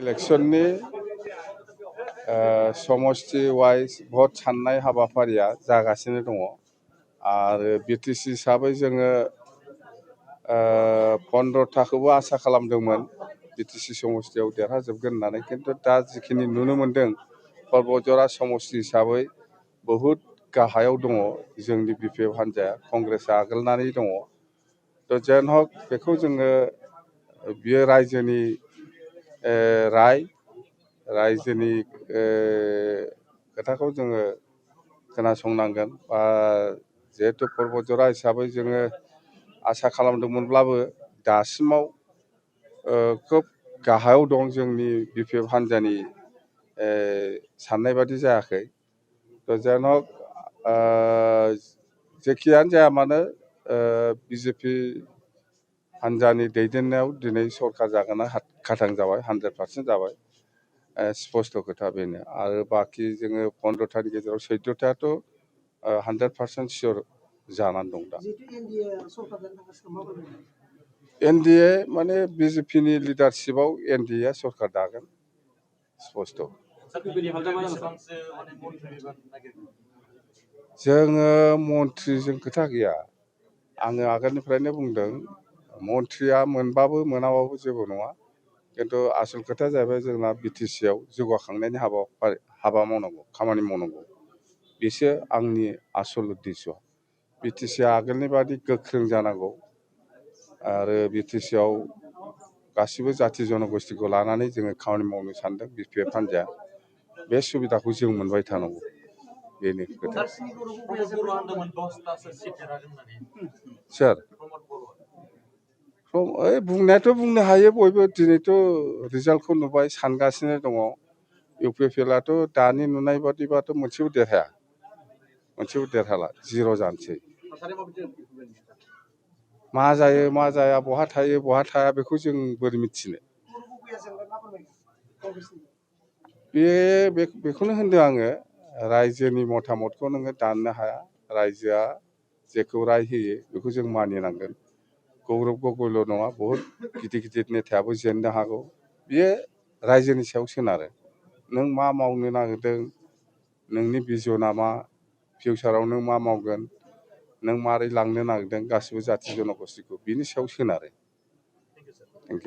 इलेक्शननि समष्टि वाइज भट साननाय हाबाफारिया जागासिनो दङ आरो बिटिसि हिसाबै जोङो 15थाखौबो आसा खालामदोंमोन बिटिसि समष्टियाव देरहाजोबगोन होननानै खिन्थु दा जिखिनि नुनो मोनदों पर्बतजरा समष्टि हिसाबै बहुद गाहायाव दङ जोंनि बिपिएफ हान्जाया कंग्रेसआ आगोलनानै दङ थ' जेन हक बेखौ जोङो बियो रायजोनि रायजोनि खोथाखौ जोङो खोनासंनांगोन बा जिहेतु पर्बतजरा हिसाबै जोङो आसा खालामदोंमोनब्लाबो दासिमाव खोब गाहायाव दं जोंनि बिपिएफ हान्जानि साननाय बादि जायाखै थ' जेन हक जेखियानो जाया मानो बिजेपि हान्जानि दैदेननायाव दिनै सरकार जागोना खाथां जाबाय 100% जाबाय स्पष्ट खोथा बेनो आरो बाखि जोङो 15थानि गेजेराव 14थायाथ' 100% सियर जानानै दं दा एनडिए माने बिजेपिनि लिडारशिपआव एनडिएआ सरकार दागोन स्पष्ट जोङो मन्थ्रिजों खोथा गैया आङो आगोलनिफ्रायनो बुंदों मन्थ्रिया मोनबाबो मोनाबाबो जेबो नङा खिन्थु आसल खोथाया जाहैबाय जोंना बिटिसिआव जौगाखांनायनि हाबा मावनांगौ खामानि मावनांगौ बेसो आंनि आसल उद्देश्य बिटिसिआ आगोलनि बादि गोख्रों जानांगौ आरो बिटिसिआव गासिबो जाथि जनगोष्ठीखौ लानानै जोङो खामानि मावनो सानदों बिपिएफ हान्जाया बे सुबिदाखौ जों मोनबाय थानांगौ बेनो खोथा सोर बुंनायाथ' बुंनो हायो बयबो दिनैथ' रिजाल्टखौ नुबाय सानगासिनो दङ इउपिपिएलआथ' दानि नुनाय बादिबाथ' मोनसेबो देरहाला 0 जानोसै मा जायो मा जाया बहा थायो बहा थाया बेखौ जों बोरै मिथिनो बेखौनो होनदों आङो रायजोनि मतामतखौ नोङो दाननो हाया रायजोआ जेखौ राय होयो बेखौ जों मानिनांगोन गौरब गगৈल' नङा बहुद गिदिर नेतायाबो जेननो हागौ बियो रायजोनि सायाव सोनारो नों मा मावनो नागिरदों नोंनि भिजना मा फिउचाराव नों मा मावगोन नों मारै लांनो नागिरदों गासिबो जाथि जनगोष्ठीखौ बिनि सायाव सोनारो